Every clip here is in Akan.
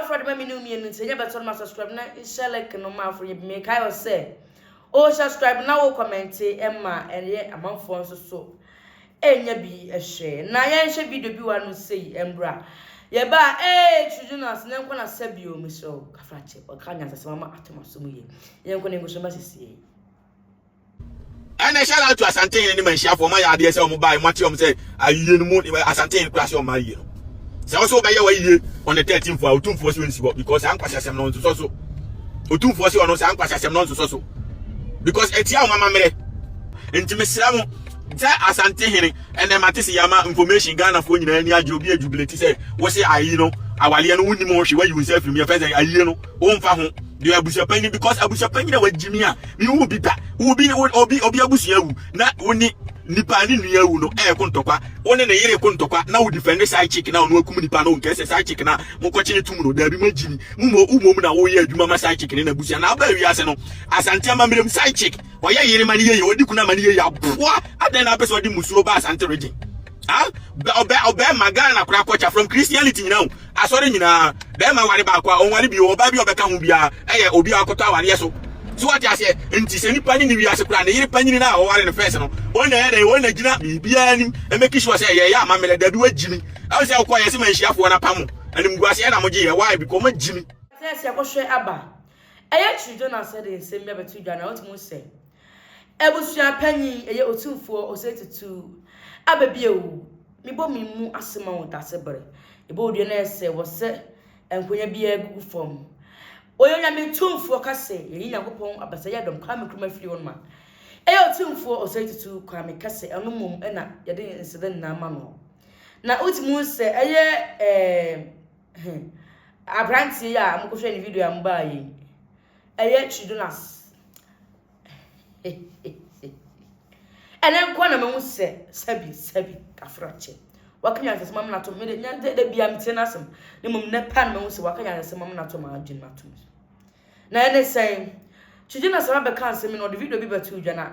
afra de ma me ne wo mmienu nti ɛnyɛ bɛtɔ no ma subscribe na nhyɛ like no ma afro yɛ bi. Mekae wɔ sɛ o subscribe na wo comment ma ɛyɛ amanfoɔ nso so ɛnya bi ɛhwɛ. Na yɛnhwɛ video bi wɔ ano sei ɛmbra yɛba a ee Twere Jonas na nkɔ na sɛ bio mesrɛ wo kafrakyɛ ɔka nyansasɛm ama atom asom yie. Yɛnkɔ na nkɔhyɛ ma sisie. Ɛnɛ shout out to Asantehene ne Manhyiafoɔ, ɔmo ayɛ adeɛ sɛ ɔmo baeɛ, mo ate ɔmo sɛ ayie no mu Asantehene kura sɛ ɔmo ayie no. Sɛ ɔsɛ ɔbɛyɛ w'ayie on the 13th a, Otumfoɔ sɛ ɔnsi hɔ because saa nkwasi asɛm no ɔnsosɔ so. Otumfoɔ sɛ ɔno saa nkwasi asɛm no ɔnsosɔ so because ɛtia ɔmo amammerɛ. Nti mesrɛ mo sɛ Asantehene ɛnɛ mate sɛ yɛama information, Ghanafoɔ nyinaa ani agye, obi ajubilate sɛ wose ayi no awaleɛ no wonim ho hwe, wayi wo nsa afiri mu, yɛfɛ sɛ ayie no womfa ho deɛ abusuapanyin, because abusuapanyin a wagyimi a mehu bi da, obi obi obi abusua awu na wo ne nipa ne nua awu no ɛɛko ntɔkwa, wo ne ne yere ko ntɔkwa na wo defend side chick na ɔno akum nipa no, nkɛ sɛ side chick na mokɔkye ne tum no. Daabi, magyimi mo mo na woyɛ adwuma ma side chick ne n'abusua na aba wiase no. Asante amammerɛm, side chick ɔyɛ yere ma ne yeye, ɔdi kuna ma ne yeye aboa. Adɛn na apɛ sɛ ɔde musuo ba Asante Region? Ah, ɔbɛ ɔbɛrima Ghana koraa kɔkya from Christianity nyinaa o, asɔre nyinaa, bɛrima ware baako a ɔnware bio, ɔbaa bi a ɔbɛka ho biara ɛyɛ obi a ɔkɔtɔ awareɛ so so wate aseɛ. Nti sɛ nipa ne ne wiase koraa ne yere panyini no a ɔware no first no, ɔn na ɛyɛ dɛn, ɔn na gyina biribiara anim ɛmake sure sɛ yɛyɛ amammerɛ. Dabi, wagyimi ɛwɔ sɛ wokɔ yɛ sɛ Manhyiafoɔ no apam animguaseɛ na mogye yɛ. Why? Because magyimi. Sɛ akɔhwɛ aba ɛyɛ Twere Jonas de nsɛm bi abɛto dwa na wotumi sɛ abusua panyin ɛyɛ Otumfoɔ Osei Tutu aba bio. Mebɔ me mu ase ma wo dase bere ɛbɔ odua na ɛsɛ wɔ sɛ nkonnwa biara gugu fam. Ɔyɛ Onyame tumfoɔ ka sɛ yɛyi Nyankopɔn abasa yɛ dɔm Kwame Nkrumah firi hɔ no ma ɛyɛ Otumfoɔ Osei Tutu Kwame kɛse, ɛno mmom ɛna yɛde nsɛdɛ nyinaa ma no. Na wotumi sɛ ɛyɛ aberanteɛ yi a mokɔhwɛ ne video a mobaa yi, ɛyɛ Twere Jonas. Ɛnɛ nkoa na mahu sɛ sɛbi sɛbi kafrakyɛ waka nyansasɛm ama nato mede nyansa da bia metie n'asɛm ne mmom nnɛ pa na mahu sɛ waka nyansasɛm ama nato ma adwene mato mu. Na ɛne sɛn Twere Jonas abɛka nsɛm yi na ɔde video bi bɛto dwa, na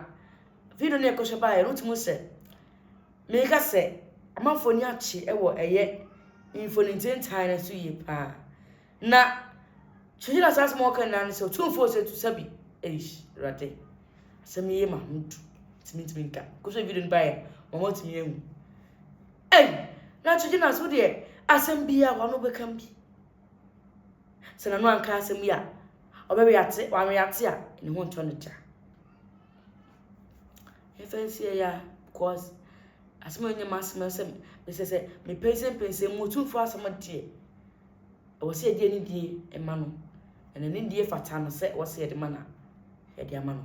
video no yɛkɔhwɛ baeɛ no, wotumi sɛ meka sɛ amanfoɔ ani akye ɛwɔ ɛyɛ mfoni ntentan no so yie paa. Na Twere Jonas asɛm a ɔka nyinaa ne sɛ Otumfoɔ sɛ tu sɛbi eish Awurade asɛm yi ma ho du ntumi ntumi nka. Kɔhwɛ video no baeɛ ma wɔatumi ahu. Ei, na Twere Jonas wo deɛ, asɛm biara wano bɛka bi sɛ nano anka asɛm yi a ɔbɛwe ate, wanwe ate a ne ho ntɔ no gya. Yɛmfa nsi ɛyɛ a because asɛm a ɛnyɛ m'asɛm sɛ mesɛ sɛ mepɛnsɛmpɛnsɛm mu Otumfoɔ asɛm deɛ ɛwɔ sɛ yɛde anidie ma no, ɛna anidie fata no sɛ ɛwɔ sɛ yɛde ma no a yɛde ama no.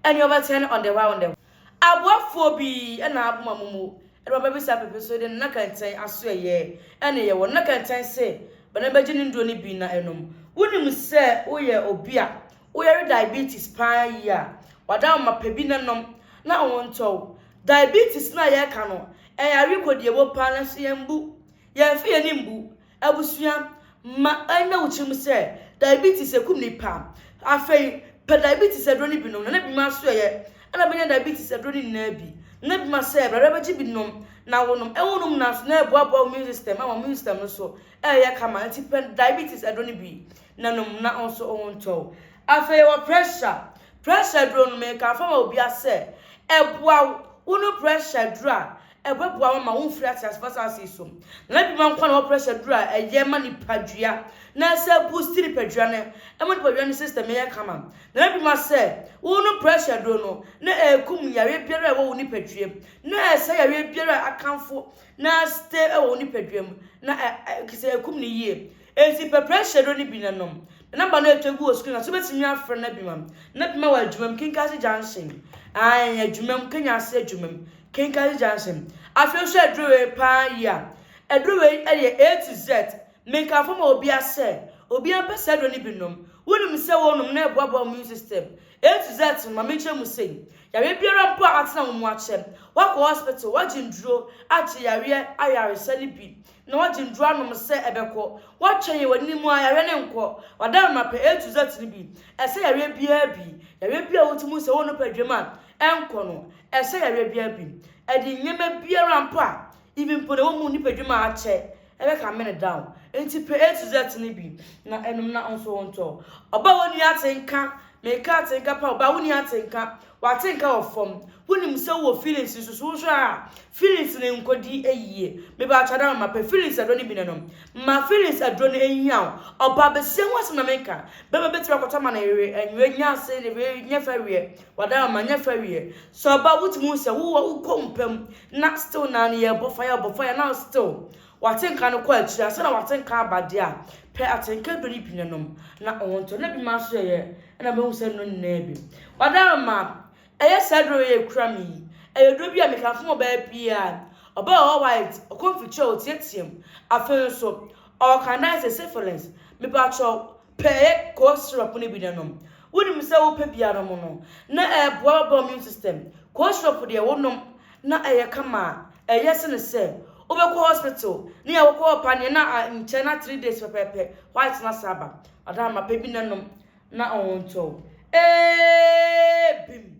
Ɛne ɔbɛtɛn no on the way on the aboafoɔ bi ɛna aboma mo mu ɛna wɔbɛbisa pepe so de nna kɛntɛn aso ɛyɛ ɛne yɛwɔ nna kɛntɛn se bɛnɛ bɛgye ne nduro no bi na ɛnom. Wonim sɛ woyɛ obi a woyɛre diabetes paa yi a wada wo ma pɛ bi na nom na wo ntɔw diabetes na yɛka no ɛyɛ arekɔdie wɔ paa, nanso yɛmbu yɛmfe yɛn mbu. Abusua, ma ɛnyɛ wo tirim sɛ diabetes ekum nipa. Afei pɛ diabetes aduro no bi nom na ne bi ma so ɛyɛ ɛna bɛnya diabetes aduro no nyinaa bi na bi ma sɛ brada bɛgye bi nom na wonom ɛwo nom na so na ɛboaboa wo immune system ama immune system no so ɛyɛ kama. Nti pɛ diabetes aduro no bi na nom na nso wo ntɔw. Afei wɔ pressure aduro no, meka fa ma obi asɛ ɛboa wo no pressure aduro a ɛbɛboa wo ma womfiri ateasefoɔ asase yi so na bi ma nkwa na wɔ pressure duro a ɛyɛ ma nipadua na sɛ boost nipadua no, ɛma nipadua no system yɛ kama. Na bi ma sɛ wo no pressure duro no na ɛkum yareɛ biara a ɛwɔ wo nipadua mu na ɛsɛ yareɛ biara a akamfo na stay ɛwɔ wo nipadua mu na ɛ sɛ ɛkum ne yie. Enti pɛ pressure duro no bi na nom. Na number no ɛtwa gu wɔ screen na so bɛtumi afrɛ na bi ma na bi ma wɔ adwuma mu Kinkase Junction ae, adwuma mu Kenya ase, adwuma mu Kinkase Junction. Afei nso aduro wei paa yi a aduro wei yɛ A to Z. Menkafo ma obi asɛ obi mpɛ sɛ aduro no bi nom. Wonim sɛ wɔnom na ɛboaboa immune system. A to Z no, ma menkyerɛ mu sei, yareɛ biara mpo a atena wo mu akyɛ, woakɔ hospital, woagye nduro agye yareɛ ayaresa no bi na woagye nduro anom sɛ ɛbɛkɔ, woatwɛn yɛ w'anim a yareɛ no nkɔ, wada no mapɛ A to Z no bi ɛsɛ yareɛ biara bi. Yareɛ bi a wotumi sɛ wo no pɛ dwam a ɛnkɔ no, ɛsɛ yareɛ biara bi. Ɛde nneɛma biara mpo a even mpo na ɛwɔ mu nipadwam a akyɛ ɛbɛka mene down. Enti pɛ A to Z no bi na ɛnom na nso wo ntɔ. Ɔba wonni atenka, meka atenka pa, ɔba wonni atenka, w'atenka wɔ fam. Wonim sɛ wowɔ feelings nso so wohwɛ a feelings no nkɔdi yie. Mebɛ atwa da ma pɛ feelings aduro no bi na nom. Ma feelings aduro no nhia wo. Ɔba besia ho asɛm na meka. Bɛma bɛtumi akɔtɔ ama ne yere, ɛnwerɛ nya ase, ne yere nyɛ fɛ weɛ. Wada ma nyɛ fɛ weɛ. Sɛ ɔba wotumi hu sɛ wowɔ wokɔ mpa mu na still na no yɛbɔ fire, bɔ fire na still w'atenka no kɔ akyiri ansa na w'atenka aba deɛ a, pɛ atenka aduro no bi na nom na ɔntɔ na bi ma so yɛ ɛna bɛhu sɛ no nyinaa bi. Wada ma ɛyɛ saa aduro yɛ kura mi yi. Ɛyɛ aduro bi a mekamfo ma ɔbaa biara. Ɔbaa a ɔwɔ white, ɔkɔ mfikyire a ɔteatea mu. Afei nso, ɔwɔ candidiasis, syphilis. Mepakyɛw, pɛ ɛyɛ cough syrup no bi na nom. Wonim sɛ wopɛ bi anom no, na ɛboa wo immune system. Cough syrup deɛ wonom na ɛyɛ kama a, ɛyɛ sene sɛ wobɛkɔ hospital ne yɛ wokɔ ɔpaneɛ na nkyɛn na 3 days pɛpɛɛpɛ white na saba. Ɔda pɛ bi na nom na ɔntɔ. Ee bim.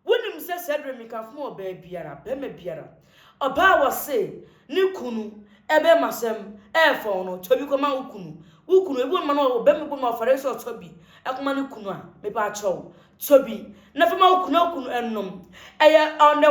Wonim sɛ sɛ duro mekamfo ma ɔbaa biara, bɛrima biara. Ɔbaa wɔ se ne kunu ɛbɛ masɛm ɛɛfɔn no, tɔ bi kɔma wo kunu. Wo kunu ebi wɔ ma no ɔbɛrima bi ma ɔfare sɛ ɔtɔ bi ɛkɔma ne kunu a, mepa akyɛw. Tɔ bi na fama wo kunu, wo kunu ɛnom. Ɛyɛ on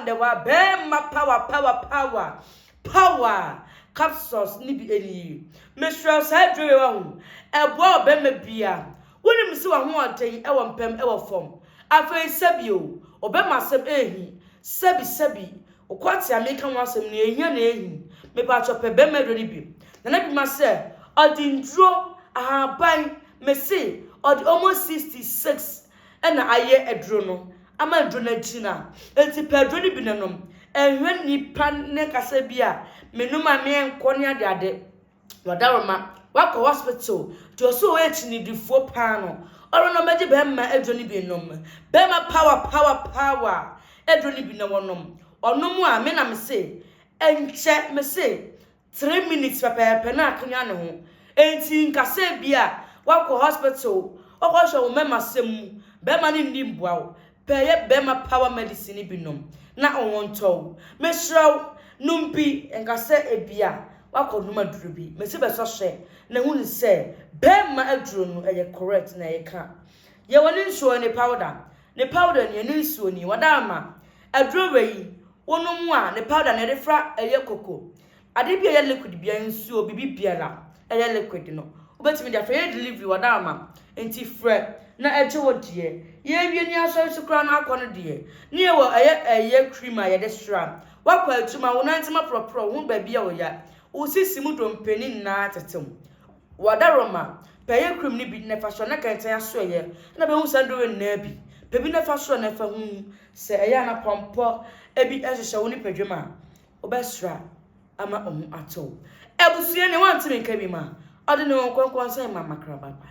the one bɛrima power, power, power, power capsules ne bi ɛnie. Mesrɛ saa duro yi wɔ ho. Ɛboa ɔbɛrima bia. Wonim sɛ w'ahoɔden ɛwɔ mpɛm ɛwɔ fam. Afei sɛbi o, ɔbɛma asɛm ehi. Sɛbi sɛbi, ɔkɔ a meka ho asɛm no ehia na ehi. Mepa pɛ bɛrima aduro no bi. Nana bi ma sɛ ɔde nduro ahaban mese ɔde almost 66 ɛna ayɛ aduro no ama aduro no agyina. Eti pɛ aduro no bi nanom. Ɛhwɛ nipa ne kasa bi a menum a menkɔ ne ade ade. Wadaroma wakɔ hospital deɛ ɔsɛ ɔyɛ kyinidifoɔ paa no, ɔno na ɔbɛgye bɛrima aduro no bi nom. Bɛrima power, power, power aduro no bi na wɔnom. Ɔnom a, me na me se ɛnkyɛ, me se 3 minutes pɛpɛɛpɛ na akenya ne ho. Enti nkasa bi a wakɔ hospital wakɔhwɛ wo mɛma sɛm mu, bɛrima no nni mboa wo. Pɛyɛ bɛrima power medicine bi nom na ɔwɔ ntɔw. Mesrɛ wo, nom bi nkasa ebi a wakɔ nom aduro bi. Mesi bɛsɔ hwɛ na hu sɛ bɛrima aduro no ɛyɛ correct na ɛyɛ ka. Yɛwɔ ne nsuo, ne powder, ne powder ni, ne nsuo ni. Wɔda ama aduro wɔ yi wɔnom a, ne powder na yɛde fra ɛyɛ koko ade bi a ɛyɛ liquid bia, nsuo bibi biara ɛyɛ liquid no, wobɛtumi de afɛ yɛ delivery. Wɔda ama nti frɛ na ɛgye wo deɛ. Yɛwie ni asɔre so koraa no akɔ no deɛ ne yɛwɔ ɛyɛ cream a yɛde sra. Wakɔ adwuma, wo nantema porɔporɔ wo ho, baabi a wɔya wo sisi mu dompe ne nyinaa tetew. Wɔda pɛyɛ cream no bi na fa so na kɛntɛn aso ɛyɛ na bɛhu saa ndoro nyinaa bi. Pɛ bi na fa so na fa hu sɛ ɛyɛ ana pɔmpɔ ebi ɛhyehyɛ wo nipadwam a wobɛsra ama ɔho atɔw. Abusua ne wantumi nka bi ma ɔde ne ho nkɔnkɔn sɛ ma makra. Bye bye.